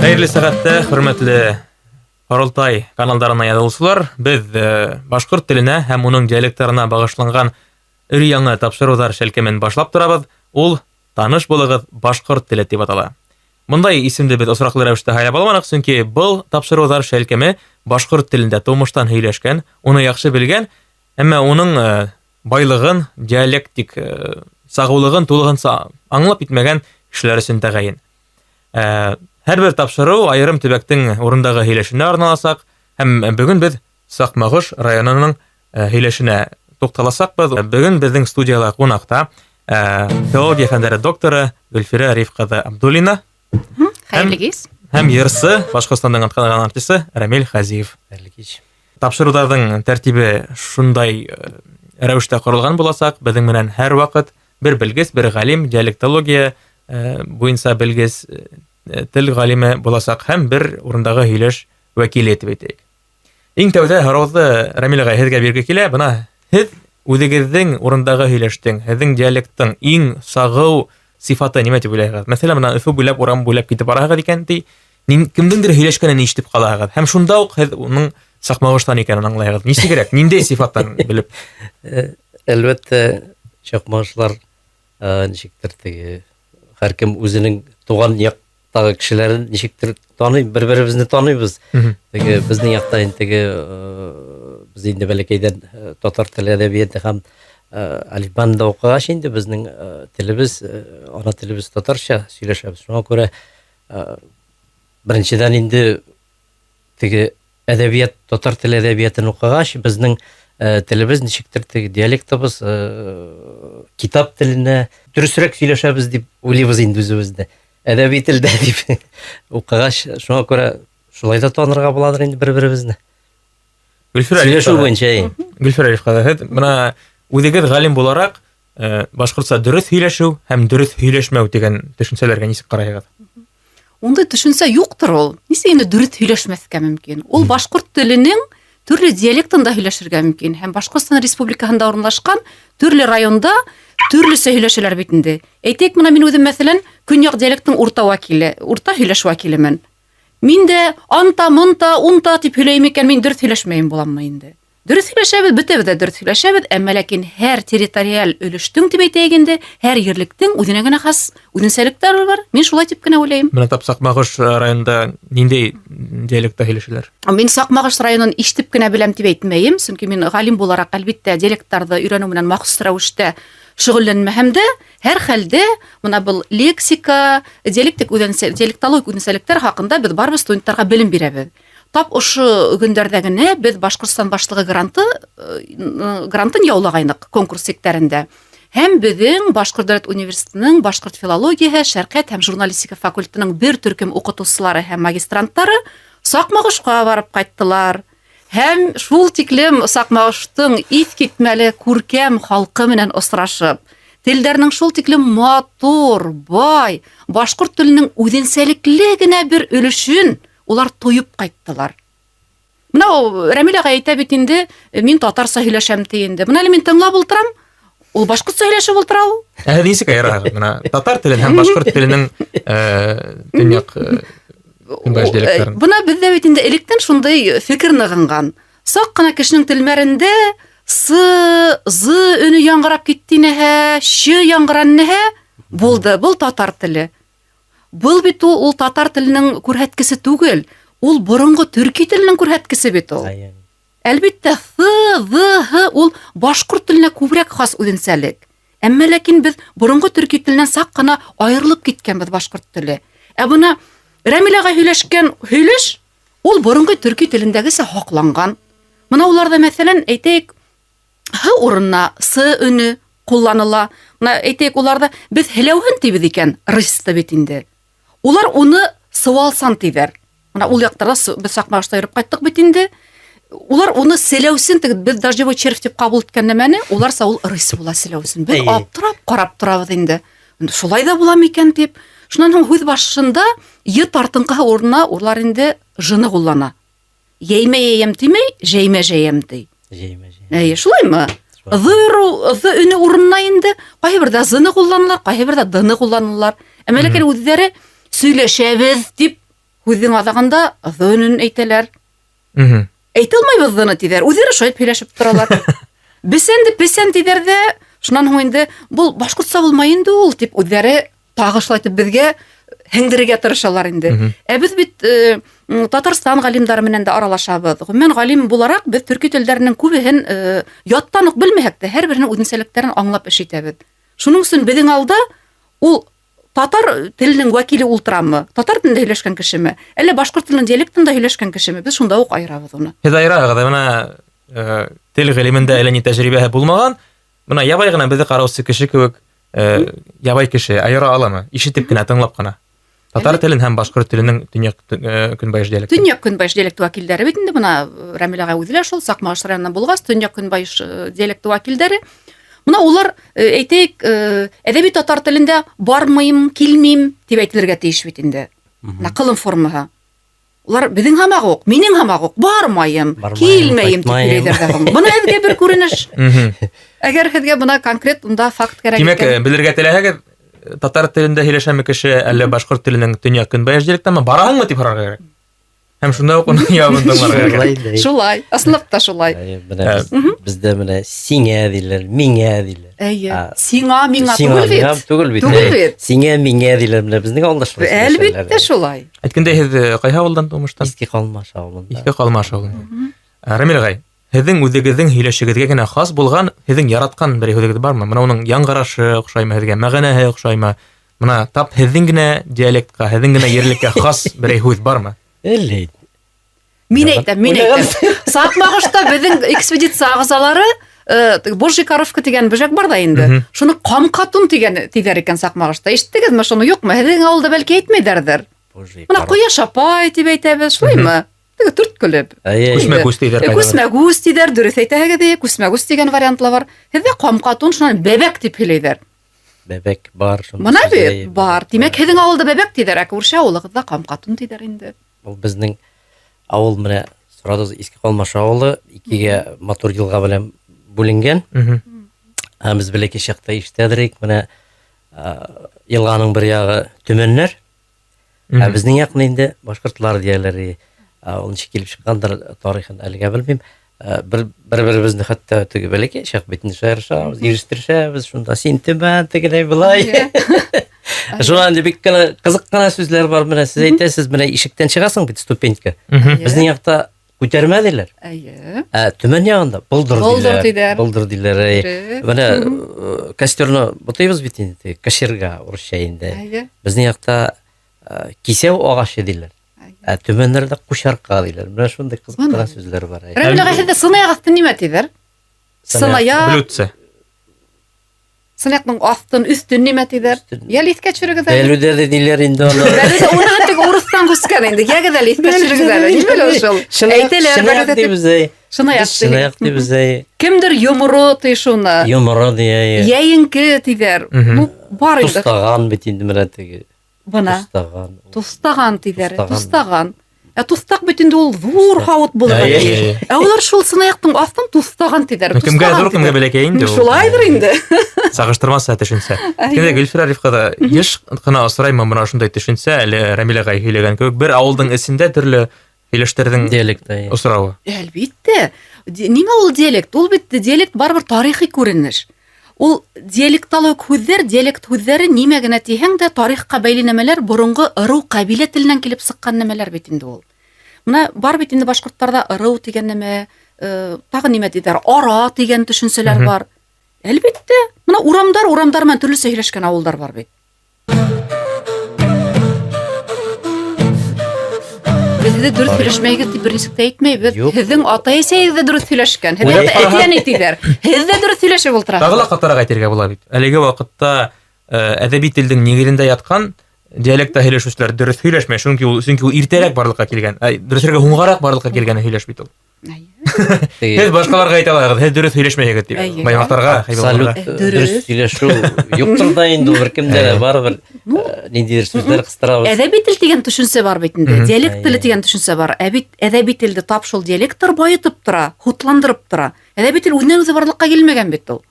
Хәйерле сәғәттә, хөрмәтле Ҡоролтай каналдарына яҙылыусылар, беҙ башҡорт теленә һәм уның диалекттарына бағышланған өр-яңы тапшырыуҙар шәлкемен башлап торабыҙ. Ул «Таныш булығыҙ башҡорт теле» тип атала. Бындай исемде беҙ осраҡлы рәүештә һайлап алманыҡ, сөнки был тапшырыуҙар шәлкеме башҡорт телендә тыумыштан һөйләшкән, уны яҡшы белгән, әммә уның байлығын, диалектик сағыулығын тулыһынса аңлап етмәгән кешеләр өсөн тәғәйен. Һәр бер тапшырыу айырым төбәктең урындағы һөйләшенә арналасаҡ, һәм бөгөн беҙ Саҡмағош районының һөйләшенә туҡталасаҡбыҙ. Бөгөн беҙҙең студияла ҡунаҡта филология фәндәре докторы Гөлфирә Риф ҡыҙы Абдуллина. Хәйерле кис. Һәм йырсы, Башҡортостандың атҡаҙанған артисы Рәмил Хазиев. Хәйерле кис. Тапшырыуҙарҙың тәртибе шундай рәүештә ҡоролған буласаҡ. Беҙҙең менән һәр ваҡыт бер белгес, бер ғалим, диалектология буйынса белгес, тел ғалиме буласаҡ һәм бер урындағы һөйләш вәкиле тип әйтәйек. Иң тәүҙә һорауҙы Рәмил ағай һеҙгә бирге килә. Бына һеҙ үҙегеҙҙең урындағы һөйләштең, һеҙҙең диалекттың иң сағыу сифаты нимә тип уйлайһығыҙ? Мәҫәлән, бына Өфө буйлап, урам буйлап китеп бараһығыҙ икән, ти, кемдеңдер һөйләшкәнен ишетеп ҡалаһығыҙ һәм шунда уҡ һеҙ уның Саҡмағоштан икәнен аңлайһығыҙ. Нисегерәк, ниндәй сифаттан белеп? Әлбәттә, Саҡмағошлар нисектер теге һәр кем үҙенең туған яҡтағы кешеләрен нисектер таный, бер-беребеҙне таныйбыҙ. Теге беҙҙең яҡта инде теге беҙ инде бәләкәйҙән татар теле әҙәбиәте һәм әлифбаны да уҡығас инде беҙҙең телебеҙ, ана телебеҙ татарса һөйләшәбеҙ. Шуңа күрә беренсенән инде теге әҙәбиәт, татар теле әҙәбиәтен уҡығас, беҙҙең телебеҙ нисектер теге диалектыбыҙ китап теленә дөрөҫөрәк һөйләшәбеҙ тип уйлайбыҙ инде үҙебеҙҙе. Әҙәби телдә тип уҡығас, шуңа күрә шулай ҙа танырға булалыр инде бер-беребеҙне. Гөлфирә Һөйләшеү буйынса, әйе. Гөлфирә Риф ҡыҙы, һеҙ бына үҙегеҙ ғалим булараҡ, башҡортса дөрөҫ һөйләшеү һәм дөрөҫ һөйләшмәү тигән төшөнсәләргә нисек ҡарайһығыҙ? Ундай төшөнсә юҡтыр ул. Нисек инде дөрөҫ һөйләшмәҫкә мөмкин? Ул башҡорт теленең төрлө диалектында һөйләшергә мөмкин һәм Башҡортостан Республикаһында урынлашҡан төрлө районда төрлөсә һөйләшәләр бит инде. Әйтәйек, бына мин үҙем, мәҫәлән, көньяҡ диалектының урта вәкиле, урта һөйләш вәкилемен. Мин дә анта, монта, унта тип һөйләйем икән, мин дөрөҫ һөйләшмәйем буламмы инде? Дөрөҫ һөйләшәбеҙ, бөтәбеҙ ҙә дөрөҫ һөйләшәбеҙ, әммә ләкин һәр территориаль өлөштөң тип әйтәйек инде, һәр ерлектең үҙенә генә хас үҙенсәлектәре бар. Мин шулай тип кенә уйлайым. Бына тап Саҡмағош районында ниндәй диалектта һөйләшәләр? Мин Саҡмағош районын ишетеп кенә беләм тип әйтмәйем, сөнки мин ғалим булараҡ әлбиттә диалекттарҙы өйрәнеү менән махсус рәүештә шөғөлләнмәһәм дә, һәр хәлдә бына был лексика, диалектик диалектологик үҙенсәлектәр хаҡында беҙ барыбер студенттарға белем бирәбеҙ. Тап ошо көндәрҙә генә беҙ Башҡортостан башлығы грантын яулағайныҡ конкурс сиктәрендә. Һәм беҙҙең Башҡорт дәүләт университетының башҡорт филологияһы, шәрҡиәт һәм журналистика факультетының бер төркөм уҡытыусылары һәм магистранттары Саҡмағошҡа барып ҡайттылар. Һәм шул тиклем Саҡмағоштоң иҫ китмәле күркәм халҡы менән осрашып, телдәренең шул тиклем матур, бай, башҡорт теленең үҙенсәлекле генә бер өлөшөн улар тойоп ҡайттылар. Бына Рәмил ағай әйтә бит инде, мин татарса һөйләшәм ти инде. Бына әле мин тыңлап ултырам, ул башҡортса һөйләшеп ултыра ул. Ә һеҙ нисек айыраһығыҙ? Бына татар телен һәм башҡорт теленең төньяҡ көнбайыш диалекттарын. Бына беҙҙә бит инде электән шундай фекер нығынған. Саҡ ҡына кешенең телмәрендә с, з өнө яңғырап китте инәһә, ш яңғыраны инәһә, булды. Был татар теле. Был бит ул татар теленең күрһәткесе түгел, ул боронғо төрки теленең күрһәткесе бит ул. Әлбиттә, th, ҙ, һ ул башҡорт теленә күберәк хас үҙенсәлек. Әммә ләкин беҙ боронғо төрки теленән саҡ ҡына айырылып киткәнбеҙ башҡорт теле. Ә бына Рәмил ағай һөйләшкән һөйләш ул боронғо төрки телендәгесә һаҡланған. Бына уларҙа, мәҫәлән, әйтәйек, һ урынына с өнө ҡулланыла. Бына әйтәйек, уларҙа беҙ һеләүһен тибеҙ икән, рысты бит инде. Улар уны сыуалсан тиҙәр. Бына ул яҡтарҙа беҙ Саҡмағошта йөрөп ҡайттыҡ бит инде. Улар уны селәүсен тип, беҙ дождевой червь тип ҡабул иткән нәмәне, уларса ул рыс була селәүсен. Беҙ аптырап ҡарап торабыҙ инде. Шулай да була микән тип. Шунан һуң һүҙ башында йы тартынҡыһы урынына улар инде жыны ҡуллана. Йәймә йәйәм тимәй, жәймә жәйәм ти. Жәймә жәйәм. Әйе, шулаймы? Шулай. Ҙ өнө урынына инде ҡайһы берҙә зыны ҡулланалар, ҡайһы берҙә дыны ҡулланалар. Әммә ләкин үҙҙәре сөйләшәбеҙ тип Һүҙҙең аҙағында ҙ өнөн әйтәләр. Әйтә алмайбыҙ ҙыны тиҙәр. Үҙҙәре шулай һөйләшеп торалар. Бесәнде песән тиҙәр ҙә, шунан һуң инде был башҡортса булмай инде ул тип үҙҙәре тағы шулай итеп беҙгә һеңдерергә тырышалар инде. Ә беҙ бит Татарстан ғалимдары менән дә аралашабыҙ. Ғөмүмән, ғалим булараҡ беҙ төрки телдәренең күбеһен яттан уҡ белмәһәк тә, һәр береһенең үҙенсәлектәрен аңлап эш итәбеҙ. Шуның өсөн беҙҙең алда ул татар теленең вәкиле ултырамы, татар телендә һөйләшкән кешеме, әллә башҡорт теленең диалектында һөйләшкән кешеме, беҙ шунда уҡ айырабыҙ уны. Һеҙ айыраһығыҙ, бына тел ғилемендә әллә ни тәжрибәһе булмаған, бына ябай ғына беҙҙе ҡараусы кеше кеүек, ябай кеше айыра аламы, ишетеп кенә, тыңлап ҡына? Татар телен һәм башҡорт теленең төньяҡ көнбайыш диалекты. Төньяҡ көнбайыш диалекты вәкилдәре бит инде, бына Рәмил ағай үҙе лә шул Саҡмағош районынан булғас, төньяҡ көнбайыш диалекты вәкилдәре. Бына улар, әйтәйек, әҙәби татар телендә бармайым, килмим тип әйтелергә тейеш бит инде. Бына ҡылым формаһы. Улар беҙҙең һамаҡ уҡ, минең һамаҡ уҡ, бармайым, килмәйем тип һөйләйҙәр ҙә һуң. Бына һеҙгә бер күренеш. Әгәр һеҙгә бына конкрет унда факт кәрәк икән. Тимәк, белергә теләһәгеҙ, татар телендә һөйләшәме кеше, әллә башҡорт теленең төньяҡ көнбайыш диалектымы, бараһыңмы тип һорарға кәрәк. Һәм шунда уҡ уның яуабын тыңларға кәрәк. Шулай, ысынлап та шулай. Беҙҙә менә сиңә тиләр, миңә тиләр. Эйе. Сиңа, миңа түгел бит. Түгел бит. Түгел бит. Сиңә, миңә тиләр, менә беҙҙең ауылда шулай. Әлбиттә шулай. Әйткәндәй, һеҙ ҡайһы ауылдан тыумыштан? Иҫке Ҡалмаш ауылында. Иҫке Ҡалмаш ауылында. Рәмил ағай, һеҙҙең үҙегеҙҙең һөйләшегеҙгә генә хас булған, һеҙҙең яратҡан бер һүҙегеҙ бармы? Бына уның яңғырашы оҡшаймы һеҙгә, мәғәнәһе оҡшаймы? Бына тап һеҙҙең генә диалектҡа, һеҙҙең генә ерлеккә хас берәй һүҙ бармы? Әллә. Мин әйтәм, мин әйтәм. Саҡмағошта беҙҙең экспедиция ағзалары Божий коровка тигән бөжәк бар ҙа инде. Шуны ҡамҡатун тигән тиҙәр икән Саҡмағошта. Ишеттегеҙме шуны, юҡмы? Һеҙҙең ауылда бәлки әйтмәйҙәрҙер. Бына ҡояш апай тип әйтәбеҙ, шулаймы? Теге төрткөлөп. Күсмәгүс тиҙәр. Күсмәгүс тиҙәр, дөрөҫ әйтәһегеҙ, күсмәгүс тигән вариант ла бар. Һеҙҙә ҡамҡатун, шунан бәбәк тип һөйләйҙәр. Бәбәк бар. Бына бит бар. Тимәк, һеҙҙең ауылда бәбәк тиҙәр, ә күрше ауылығыҙҙа ҡамҡатун тиҙәр инде. Ул беҙҙең ауыл менә сорадығыҙ, Иҫке Ҡалмаш ауылы икегә матур йылға белән бүленгән. Һәм беҙ бәләкәй саҡта ишетәдерек, менә йылғаның бер яғы Төмәннәр, ә беҙҙең яҡны инде башҡортлар тиәләр. Ул нисек килеп сыҡҡандыр, тарихын әлегә белмәйем. Бер-беребеҙҙе хатта теге бәләкәй чаҡ бит инде шаярышабыҙ, ирештерешәбеҙ, шунда син Төмән, тегеләй былай. Шунан инде бик кенә ҡыҙыҡ ҡына сүҙләр бар. Менә сез әйтәсез, менә ишектән сығасың бит ступенька. Беҙҙең яҡта күтәрмә тиләр. Эйе. Ә Төмән яғында болдор тиләр. Болдор тиләр. Менә костерны бутыйбыҙ бит инде, кошерга урыҫса инде. Беҙҙең яҡта кисәү ағасы тиләр. Ә Төмәннәрҙә ҡушарҡа тиләр. Менә шундай ҡыҙыҡ ҡына сүҙләр бар. Рәмил ағай, һеҙҙә сынаяҡ аҫты нимә тиҙәр? Сынаяҡ. Блюдце. Сынаяҡтың аҫтын, өҫтөн нимә тиҙәр? Йәл иҫкә төшөрөгөҙ әле. Бәлүҙә тиләр инде уны. Бәлүҙә уны теге урыҫтан күскән инде. Йәгеҙ әле, иҫкә төшөрөгөҙ әле. Нимә лә шул? Әйтәләр, бәлүҙә тибеҙ. Сынаяҡ. Сынаяҡ тибеҙ. Кемдер йоморо ти шуны. Йоморо тиә. Йәйенке тиҙәр. Ну, бар инде. Тустаған бит инде менә теге. Бына. Тустаған. Тустаған тиҙәр. Тустаған. Ә туҫтаҡ бит инде ул ҙур һауыт булырға тейеш. Ә улар шул сынаяҡтың аҫтын туҫтаған тиҙәр. Кемгә ҙур, кемгә бәләкәй инде ул. Шулайҙыр инде. Сағыштырмаса төшөнсә. Әйткәндә, Гөлфирә Ариф ҡыҙы, йыш ҡына осраймы бына ошондай төшөнсә, әле Рәмил ағай һөйләгән кеүек, бер ауылдың эсендә төрлө һөйләштәрҙең диалекты осрауы. Әлбиттә. Нимә ул диалект? Ул бит диалект барыбер тарихи күренеш. Ул диалекталык һүҙҙәр, диалект һүҙҙәре нимә генә тиһәң дә тарихҡа бәйле нәмәләр, боронғо ырыу ҡәбилә теленән килеп сыҡҡан нәмәләр бит инде ул. Бына бар бит инде башҡорттарҙа ырыу тигән нәмә, тағы нимә тиҙәр, ара тигән төшөнсәләр бар. Әлбиттә, бына урамдар, урамдар менән төрлөсә һөйләшкән ауылдар бар бит. Беҙ дөрөҫ һөйләшмәйегеҙ тип бер нисек тә әйтмәйбеҙ. Һеҙҙең атай-әсәйегеҙ ҙә дөрөҫ һөйләшкән. Һеҙҙең әти-әнәй тиҙәр. Һеҙ ҙә дөрөҫ һөйләшеп ултыраһығыҙ. Тағы ла ҡатыраҡ әйтергә була бит. Әлеге ваҡытта әҙәби телдең нигеҙендә ятҡан диалектта һөйләшеүселәр дөрөҫ һөйләшмәй, сөнки ул иртәрәк барлыҡҡа килгән. Дөрөҫөргә һуңғараҡ барлыҡҡа килгән һөйләш бит ул. Һеҙ башҡаларға әйтә алаһығыҙ, һеҙ дөрөҫ һөйләшмәйһегеҙ тип. Баймаҡтарға, хайбаларға. Дөрөҫ һөйләшеү юҡтыр ҙа инде ул, бер кемдә лә барыбер ниндәйҙер сүҙҙәр ҡыҫтырабыҙ. Әҙәби тел тигән төшөнсә бар бит инде. Диалект теле тигән төшөнсә бар. Ә бит әҙәби телде тап шул диалекттар байытып тора, хутландырып тора. Әҙәби тел үҙенән үҙе барлыҡҡа килмәгән бит ул.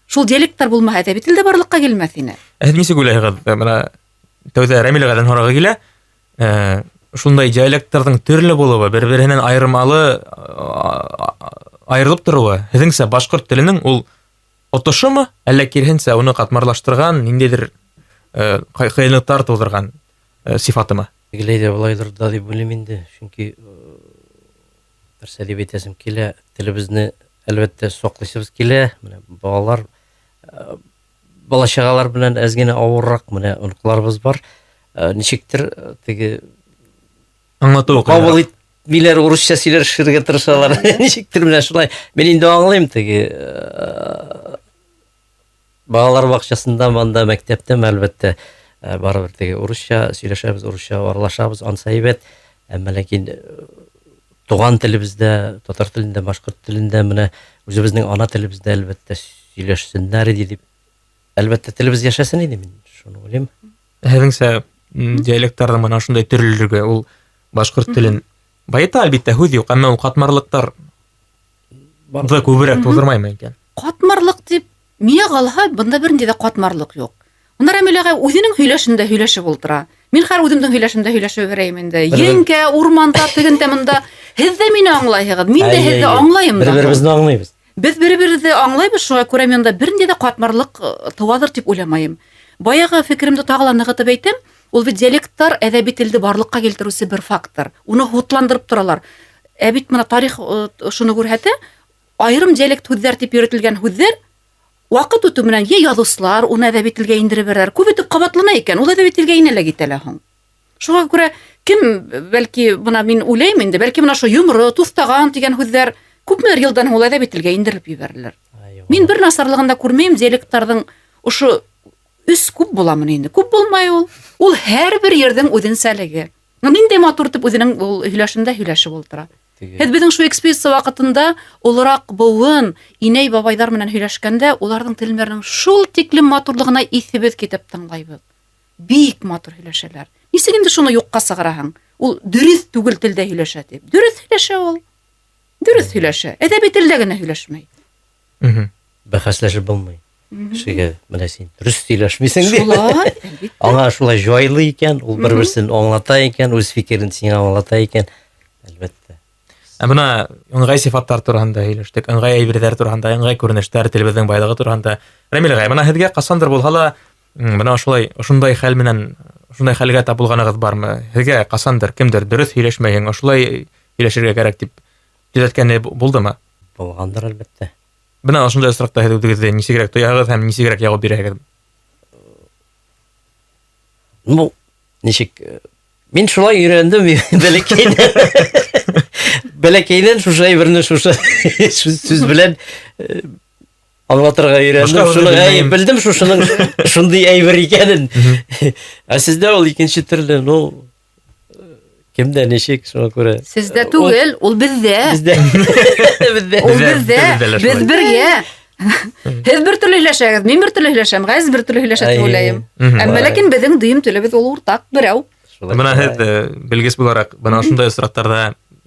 Шул диалекттар булмаһа, әҙәби тел дә барлыҡҡа килмәҫ ине. Ә һеҙ нисек уйлайһығыҙ? Бына тәүҙә Рәмил ағайҙан һорағы килә. шундай диалекттарҙың төрлө булыуы, бер-береһенән айырмалы айырылып тороуы, һеҙҙеңсә башҡорт теленең ул отошомо, әллә киреһенсә уны ҡатмарлаштырған, ниндәйҙер ҡыйынлыҡтар тыуҙырған сифатымы? Тегеләй ҙә былайҙыр ҙа тип уйлайым инде, сөнки нәрсә тип әйтәсем килә, телебеҙҙе әлбиттә саҡлайсыбыҙ килә. Менә балалар, бала-сағалар менән әҙ генә ауырыраҡ, менә оноҡларыбыҙ бар. Нисектер теге аңлатыуы ҡабул итмәйләр, урыҫса һөйләшергә тырышалар. Нисектер менә шулай. Мин инде аңлайым, теге балалар баҡсаһында, мында мәктәптә әлбиттә барыбер теге урыҫса һөйләшәбеҙ, урыҫса аралашабыҙ, анса һәйбәт. Әммә ләкин туған телебеҙҙә, татар телендә, башҡорт телендә, менә үҙебеҙҙең ана телебеҙҙә әлбиттә һөйләшсендәр ине тип, әлбиттә телебеҙ йәшәһен ине, мин шуны уйлайым. Һеҙҙеңсә диалекттарҙың бына ошондай төрлөлөгө ул башҡорт телен байыта, әлбиттә, һүҙ юҡ, әммә ул ҡатмарлыҡтар күберәк тыуҙырмаймы икән? Ҡатмарлыҡ тип, миңә ҡалһа, бында бер ниндәй ҙә ҡатмарлыҡ юҡ. Уны Рәмил ағай үҙенең һөйләшендә һөйләшеп ултыра. Мин хәҙер үҙемдең һөйләшемдә һөйләшеп берәйем инде. Еңкә, урманда, тегендә, мында. Һеҙ ҙә мине аңлайһығыҙ, мин дә һеҙҙе аңлайым да. Бер-беребеҙҙе аңлайбыҙ. Беҙ бер-беребеҙҙе аңлайбыҙ, шуға күрә мин унда бер ниндәй ҙә ҡатмарлыҡ тыуаҙыр тип уйламайым. Баяғы фекеремде тағы ла нығытып әйтәм, ул бит диалекттар әҙәби телде барлыҡҡа килтереүсе бер фактор. Уны һутландырып торалар. Ә бит бына тарих шуны күрһәтә, айырым диалект һүҙҙәр тип йөрөтөлгән һүҙҙәр ваҡыт үтеү менән йә яҙыусылар уны әҙәби телгә индереп бирәләр. Күп итеп ҡабатлана икән, ул әҙәби телгә инә лә китә лә һуң. Шуға күрә кем, бәлки бына мин уйлайым инде, бәлки бына ошо йомро, туҫтаған тигән һүҙҙәр күпмелер йылдан һуң ул әҙәби телгә индерелеп ебәрелер. Мин бер насарлығын да күрмәйем диалекттарҙың ошо өс күп буламын инде. Күп булмай ул. Ул һәр бер ерҙең үҙенсәлеге. Ниндәй матур итеп үҙенең ул һөйләшендә һөйләшеп ултыра. Һеҙ беҙҙең шул экспедиция ваҡытында олораҡ быуын инәй бабайҙар менән һөйләшкәндә уларҙың телмәренең шул тиклем матурлығына иҫебеҙ китеп тыңлайбыҙ. Бик матур һөйләшәләр. Нисек инде шуны юҡҡа сығараһың? Ул дөрөҫ түгел телдә һөйләшә тип. Дөрөҫ һөйләшә ул. Дөрөҫ һөйләшә. Әҙәби телдә генә һөйләшмәй. Бәхәсләшеп булмай. Кешегә менә син дөрөҫ һөйләшмәйсең бит. Шулай, әлбиттә. Аңа шулай җайлы икән, ул бер-берсен аңлата икән, үз фикерен сиңа аңлата икән, әлбиттә. Ә бына ыңғай сифаттар тураһында һөйләштек, ыңғай әйберҙәр тураһында, ыңғай күренештәр, телебеҙҙең байлығы тураһында. Рәмил ағай, бына һеҙгә ҡасандыр булһа ла, бына ошолай, ошондай хәл менән, ошондай хәлгә тап булғанығыҙ бармы? Һеҙгә ҡасандыр кемдер дөрөҫ һөйләшмәйһең, ошолай һөйләшергә кәрәк тип төҙәткәне булдымы? Булғандыр, әлбиттә. Бына ошондай осраҡта һеҙ үҙегеҙҙе нисегерәк тояһығыҙ һәм нисегерәк яуап бирәһегеҙ? Ну, нисек, мин шулай өйрәндем бәләкәйҙән. Бәләкәйҙән шушы әйберне шушы сүз белән аңлатырға өйрәндем. Башҡа Шуны, һүҙҙе әй, белмәйем. белдем шушының шундай әйбер икәнен. Ә сездә ул икенсе төрлө, ну, кемдә нисек, шуңа күрә. Сездә түгел, ул беҙҙә. Бездә. Бездә. Ул Бездә, беҙҙә. беҙҙә лә Беҙ шулай. бергә. Һеҙ бер төрлө һөйләшәгеҙ, мин бер төрлө һөйләшәм, Ғәзиз бер төрлө һөйләшә тип Әйе. уйлайым. Әммә Шулай. ләкин беҙҙең дөйөм телебеҙ ул уртаҡ берәү. Шулай, Бына шулай. һеҙ белгес булараҡ, бына ошондай осраҡтарҙа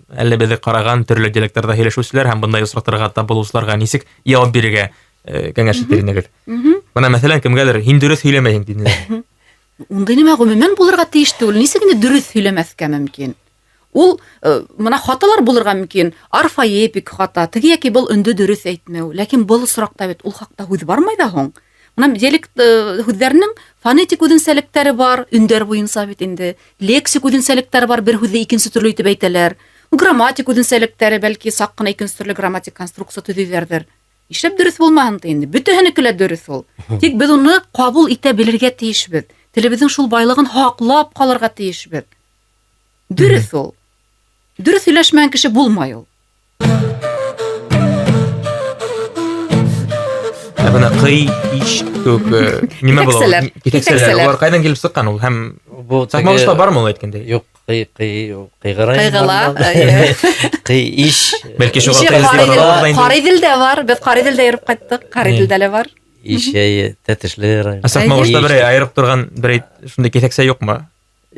әллә беҙҙе ҡараған төрлө диалекттарҙа һөйләшеүселәр һәм бындай осраҡтарға тап булыусыларға нисек яуап бирергә кәңәш итер инегеҙ? Бына мәҫәлән, кемгәлер һин дөрөҫ һөйләмәйһең тинеләр. Ундай нимә ғөмүмән булырға тейеш түгел. Нисек инде дөрөҫ һөйләмәҫкә мөмкин? Ул бына хаталар булырға мөмкин. Орфоэпик хата, теге йәки был өндө дөрөҫ әйтмәү. Ләкин был осраҡта бит ул хаҡта һүҙ бармай ҙа һуң. Бына диалект һүҙҙәренең фонетик үҙенсәлектәре бар, өндәр буйынса бит инде. Лексик үҙенсәлектәре бар, бер һүҙҙе икенсе төрлө итеп әйтәләр. Грамматик үҙенсәлектәре бәлки саҡ ҡына икенсе төрлө грамматик конструкция төҙөйҙәрҙер. Нишләп дөрөҫ булмаһын ти инде? Бөтәһенеке лә дөрөҫ ул. Тик беҙ уны ҡабул итә белергә тейешбеҙ. Телебеҙҙең шул байлығын һаҡлап ҡалырға тейешбеҙ. Дөрөҫ ул. Дөрөҫ һөйләшмәгән кеше булмай ул. Ә бына ҡый, иш кеүек, нимә була ул? Киҫәксәләр. Киҫәксәләр. Киҫәксәләр. Улар ҡайҙан килеп сыҡҡан ул? Һәм Бу теге Саҡмағошта бармы ул әйткәндәй? Юҡ, ҡый, ҡый, ҡыйғырай Ҡыйғыла, бар. әйе. Ҡый, иш. Бәлки шуға Ише ҡый Ҡарайҙел- тип аталар да инде. Ҡарайҙелдә бар. Беҙ Ҡарайҙелдә йөрөп ҡайттыҡ. Ҡарайҙелдә лә бар. Иш, әйе, тәтешле район. Ә Саҡмағошта Иш. берәй айырып торған берәй шундай киҫәксә юҡмы?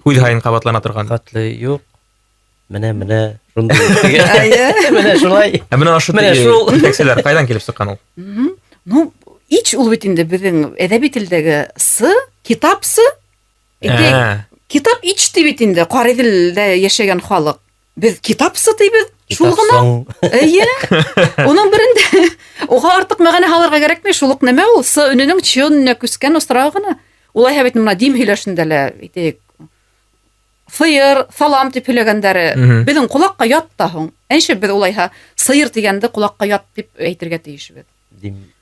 Һүҙ һайын ҡабатлана торған. Хәтле юҡ. Менә, менә, шундай. Әйе. Менә шулай. Ә бына ошо Менә теге шул. киҫәксәләр ҡайҙан килеп сыҡҡан ул? Ну, ич ул бит инде беҙҙең әҙәби телдәге с, китапсы, әйтәйек, Китап ич ти бит инде, Ҡариҙелдә йәшәгән халыҡ. Беҙ китапсы тибеҙ, шул ғына. Эйе. Уның берендә уға артыҡ мәғәнә һалырға кәрәкмәй, шул уҡ нәмә ул, с өнөнөң ч өнөнә күскән осрағы ғына. Улайһа бит мына дим һөйләшендә лә, әйтәйек, сыйыр, салам тип һөйләгәндәре беҙҙең ҡолаҡҡа ят та һуң. Ә нисек беҙ улайһа сыйыр тигәнде ҡолаҡҡа ят тип әйтергә тейешбеҙ?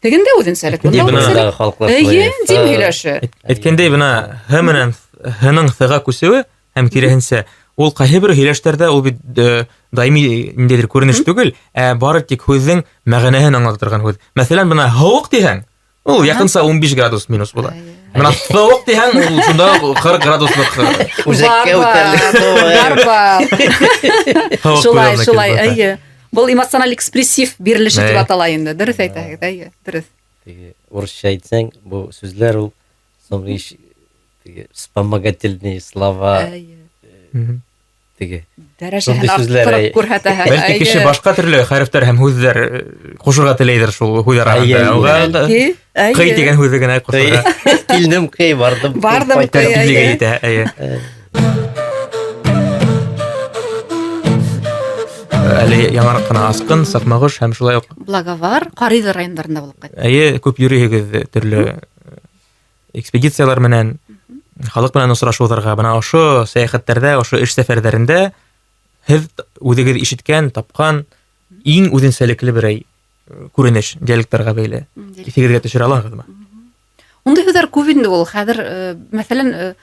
Тегендә үҙенсәлек, бында үҙенсәлек. Эйе, дим һөйләше. Әйткәндәй, бына һ менән һның ҫ-ға күсеүе һәм киреһенсә, ул ҡайһы бер һөйләштәрҙә ул бит даими ниндәйҙер күренеш түгел, ә бары тик һүҙҙең мәғәнәһен аңлата торған һүҙ. Мәҫәлән, бына һыуыҡ тиһәң, ул яҡынса 15 градус минус була. Бына һыуыҡ тиһәң, ул шунда 40 градуслыҡ үҙәккә үтәрлек. Бар, бар. Шулай, шулай, эйе. Был эмоциональ экспрессив бирелеше тип атала инде. Дөрөҫ әйтәһегеҙ, эйе, дөрөҫ. Теге урыҫса әйтсәң, бу сүҙләр ул соң иш теге вспомогательные слова. Теге дәрәжәһен арттырып күрһәтәһең. Бәлки кеше башҡа төрлө хәрефтәр һәм һүҙҙәр ҡушырға теләйҙер шул һүҙ араһында. Уға ҡый тигән һүҙҙе генә ҡушырға. Килдем ҡый, барҙым. Барҙым ҡый. Етә, эйе. Әле яңыраҡ ҡына Асҡын, Саҡмағош һәм шулай уҡ Благовар, Ҡариҙы райондарында булып ҡайтты. Эйе, күп йөрөйһөгөҙ төрлө экспедициялар менән, халыҡ менән осрашыуҙарға. Бына ошо сәйәхәттәрҙә, ошо эш сәфәрҙәрендә һеҙ үҙегеҙ ишеткән, тапҡан иң үҙенсәлекле берәй күренеш диалекттарға бәйле. Иҫегеҙгә төшөрә алаһығыҙмы? Ундай һүҙҙәр күп инде ул. Хәҙер, мәҫәлән,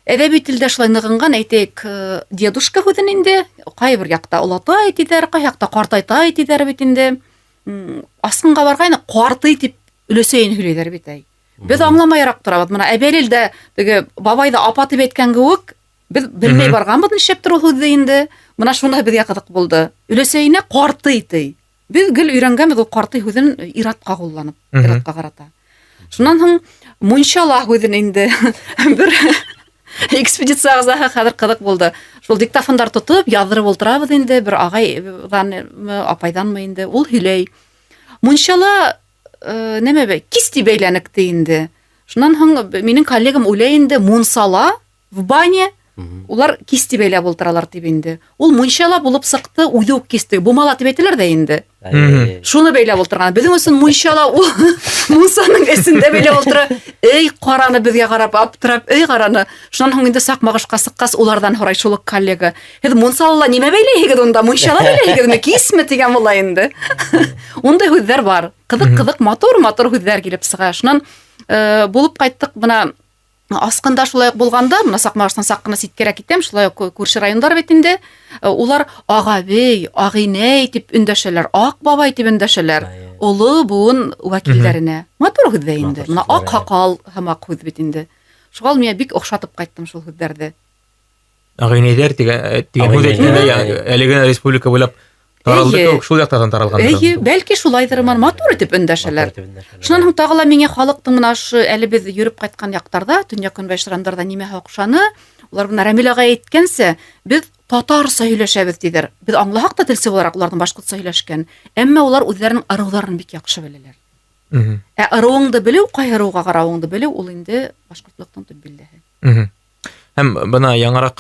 әҙәби телдә шулай нығынған, әйтәйек, дедушка һүҙен инде ҡайһы бер яҡта олатай тиҙәр, ҡайһы яҡта ҡартайтай тиҙәр бит инде. Асҡынға барғайны ҡартый тип өләсәйен һөйләйҙәр бит әй. Беҙ аңламайыраҡ торабыҙ. Бына әбәлел дә теге бабай ҙа апа тип әйткән кеүек, беҙ белмәй барғанбыҙ нишләптер ул һүҙҙе инде. Бына шуныһы беҙгә ҡыҙыҡ булды. Өләсәйенә ҡартый ти. Беҙ гел өйрәнгәнбеҙ ул ҡартый һүҙен ир-атҡа ҡулланып, ир-атҡа ҡарата. Шунан һуң мунсала һүҙен инде бер экспедиция ағзаһы хәҙер ҡыҙыҡ булды. Шул диктофондар тотоп яҙҙырып ултырабыҙ инде, бер ағайҙанмы, апайҙанмы инде, ул һөйләй. Мунсала нәмә бе, кис тип бәйләнек ти инде. Шунан һуң минең коллегам уйлай инде, мунсала в бане, улар кис тип бәйләп ултыралар тип инде. Ул мунсала булып сыҡты, үҙе үк кисте. Бумала тип әйтәләр дә инде. Шуны бәйләп ултырған. Беҙҙең өсөн мунсала ул мунсаның эсендә бәйләп ултыра. Эй, ҡараны беҙгә ҡарап, аптырап, эй, ҡараны. Шунан һуң инде Саҡмағошҡа сыҡҡас, уларҙан һорай шул уҡ коллега. Һеҙ мунсалала нимә бәйләйһегеҙ унда? Мунсала бәйләйһегеҙме, кисме тигән була инде. Ундай һүҙҙәр бар. Ҡыҙыҡ-ҡыҙыҡ, матур-матур һүҙҙәр килеп сыға. Шунан булып ҡайттыҡ бына Асҡында шулай уҡ булғанда, бына Саҡмағоштан саҡ ҡына ситкәрәк китәм, шулай уҡ күрше райондар бит инде. Улар ағабей, ағинәй тип өндәшәләр, аҡ бабай тип өндәшәләр. Оло быуын вәкилдәренә. Матур һүҙ ҙә инде. Бына аҡ һаҡал һымаҡ һүҙ бит инде. Шуға мин бик оҡшатып ҡайттым шул һүҙҙәрҙе. Ағинәйҙәр тигән һүҙ әйткәндә, әле генә республика буйлап таралды кеүек, шул яҡтарҙан таралған. Эйе, бәлки шулайҙыр, матур итеп өндәшәләр. Шунан һуң тағы ла миңә халыҡтың бына ошо әле беҙ йөрөп ҡайтҡан яҡтарҙа, төньяҡ-көнбайыш райондарҙа нимәһе оҡшаны, улар бына Рәмил ағай әйткәнсә, беҙ татарса һөйләшәбеҙ тиҙәр. Беҙ аңлаһаҡ та телсе булараҡ уларҙың башҡортса һөйләшкән, әммә улар үҙҙәренең ырыуҙарын бик яҡшы беләләр. Ә ырыуыңды белеү, ҡайһы ырыуға ҡарауыңды белеү, ул инде башҡортлоҡтоң төп билдәһе. Һәм бына яңыраҡ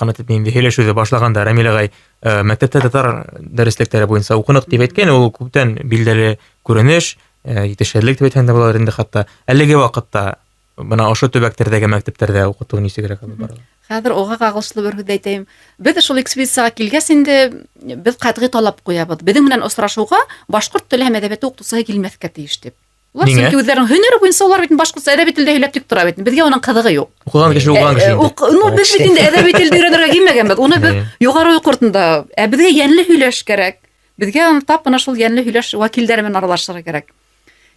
ҡына тип инде һөйләшеүҙе башлағанда Рәмил ағай мәктәптә татар дәреслектәре буйынса уҡыныҡ тип әйткән, ул күптән билдәле күренеш, етешһеҙлек тип әйтһәң дә булыр инде хатта. Әлеге ваҡытта бына ошо төбәктәрҙәге мәктәптәрҙә уҡытыу нисегерәк алып барыла? Хәҙер уға ҡағылышлы бер һүҙ әйтәйем. Беҙ шул экспедицияға килгәс инде беҙ ҡәтғи талап ҡуябыҙ. Беҙҙең менән осрашыуға башҡорт теле һәм әҙәбиәте уҡытыусыһы килмәҫкә тейеш тип. Улар сөнки үҙҙәренең һөнәре буйынса улар бит башҡортса әҙәби телдә һөйләп тик тора бит. Беҙгә уның ҡыҙығы юҡ. Уҡыған кеше уҡыған кеше. Ну, беҙ бит инде әҙәби телде өйрәнергә килмәгәнбеҙ. Уны беҙ юғары уҡыу йортонда, ә беҙгә йәнле һөйләш кәрәк. Беҙгә тап бына шул йәнле һөйләш вәкилдәре менән аралашырға кәрәк.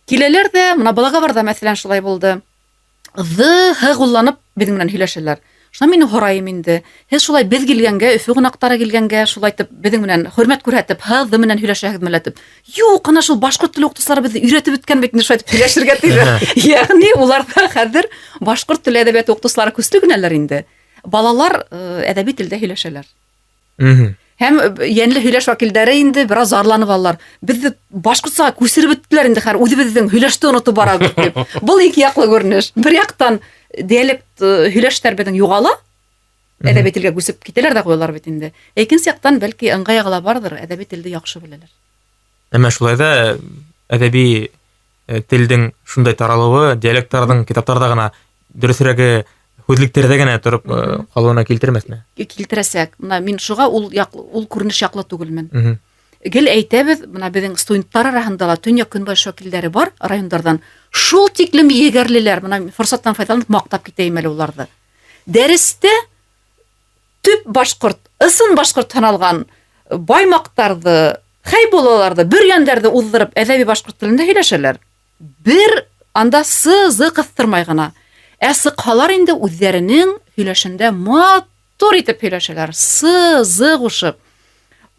Киләләр ҙә, бына Благоварҙа мәҫәлән шулай булды. Ҙ, һ ҡулланып беҙҙең менән һөйләшәләр. Шунан мин һорайым инде. Һеҙ шулай беҙ килгәнгә, Өфө ҡунаҡтары килгәнгә, шулай итеп беҙҙең менән хөрмәт күрһәтеп, һ, ҙ менән һөйләшәһегеҙме әллә тип. Юҡ, ана шул башҡорт теле уҡытыусылары беҙҙе өйрәтеп бөткән бит инде шулай итеп һөйләшергә тиҙәр. Йәғни уларҙа хәҙер башҡорт теле әҙәбиәте уҡытыусылары көслө генәләр инде. Балалар әҙәби телдә һөйләшәләр. Һәм йәнле һөйләш вәкилдәре инде бер аҙ зарланып алалар. Беҙҙе башҡортсаға күсереп бөттөләр инде, хәҙер үҙебеҙҙең һөйләште онотоп барабыҙ тип. Был ике яҡлы күренеш. Бер яҡтан Диалект һөйләштәр беҙҙең юғала, әҙәби телгә күсеп китәләр ҙә ҡуялар бит инде. Икенсе яҡтан, бәлки, ыңғай яғы ла барҙыр, әҙәби телде яҡшы беләләр. Әммә шулай ҙа әҙәби телдең шундай таралыуы диалекттарҙың китаптарҙа ғына, дөрөҫөрәге, һүҙлектәрҙә генә тороп ҡалыуына килтермәҫме? Килтерәсәк. Бына мин шуға ул яҡ, ул күренеш яҡлы түгелмен. Гел әйтәбеҙ, бына беҙҙең студенттар араһында ла төньяҡ-көнбайыш вәкилдәре бар райондарҙан. Шул тиклем егәрлеләр, бына форсаттан файҙаланып маҡтап китәйем әле уларҙы. Дәрестә төп башҡорт, ысын башҡорт һаналған баймаҡтарҙы, хәйбуллаларҙы, бөрйәндәрҙе уҙҙырып әҙәби башҡорт телендә һөйләшәләр. Бер анда сы, зы ҡыҫтырмай ғына. Ә сыҡһалар инде үҙҙәренең һөйләшендә матур итеп һөйләшәләр, сы, зы ҡушып.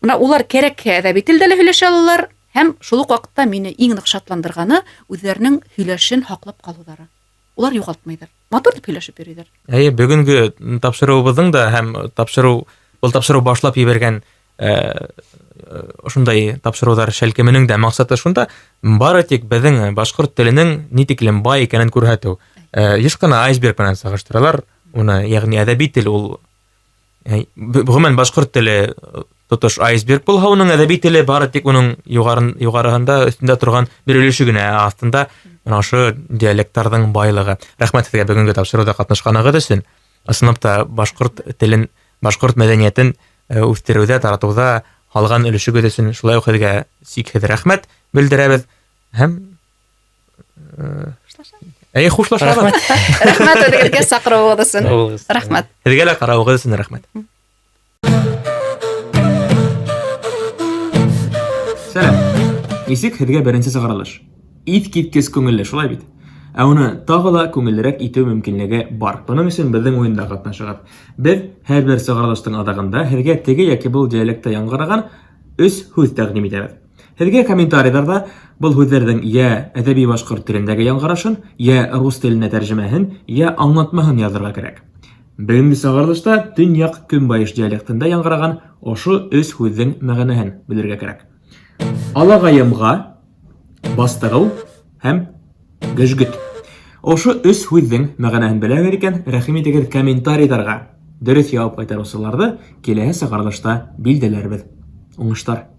Бына улар кәрәкһә әҙәби телдә лә һөйләшә алалар, һәм шул уҡ ваҡытта мине иң ныҡ шатландырғаны үҙҙәренең һөйләшен һаҡлап ҡалыуҙары. Улар юғалтмайҙар. Матур итеп һөйләшеп йөрөйҙәр. Әйе, бөгөнгө тапшырыуыбыҙҙың да һәм был тапшырыу башлап ебәргән ошондай тапшырыуҙар шәлкеменең дә маҡсаты шунда, бары тик беҙҙең башҡорт теленең ни тиклем бай икәнен күрһәтеү. Йыш ҡына айсберг менән сағыштыралар уны, йәғни әҙәби тел ул, ғөмүмән башҡорт теле тотош айсберг булһа, уның әҙәби теле бары тик уның юғарыһында, өҫтөндә торған бер өлөшө генә, ә аҫтында бына ошо диалекттарҙың байлығы. Рәхмәт һеҙгә бөгөнгө тапшырыуҙа ҡатнашҡанығыҙ өсөн. Ысынлап та башҡорт телен, башҡорт мәҙәниәтен үҫтереүҙә, таратыуҙа һалған өлөшөгөҙ өсөн шулай уҡ һеҙгә сикһеҙ рәхмәт белдерәбеҙ һәм әйе, хушлашабыҙ. Рәхмәт. Рәхмәт үҙегеҙгә саҡырыуығыҙ өсөн. Рәхмәт. Һеҙгә лә ҡарауығыҙ өсөн рәхмәт. Сәләм. Нисек һеҙгә беренсе сығарылыш? Иҫ киткес күңелле, шулай бит? Ә уны тағы ла күңеллерәк итеү мөмкинлеге бар. Бының өсөн беҙҙең уйында ҡатнашығыҙ. Беҙ һәр бер сығарылыштың аҙағында һеҙгә теге йәки был диалектта яңғыраған өс һүҙ тәҡдим итәбеҙ. Һеҙгә комментарийҙарҙа был һүҙҙәрҙең йә әҙәби башҡорт телендәге яңғырашын, йә рус теленә тәржемәһен, йә аңлатмаһын яҙырға кәрәк. Бөгөнгө сығарылышта төньяҡ-көнбайыш диалектында яңғыраған ошо өс һүҙҙең мәғәнәһен белергә кәрәк. Алағайымға, бастырыу һәм гөжгөт. Ошо өс һүҙҙең мәғәнәһен беләһегеҙ икән, рәхим итегеҙ комментарийҙарға. Дөрөҫ яуап ҡайтарыусыларҙы киләһе сығарылышта билдәләрбеҙ. Уңыштар!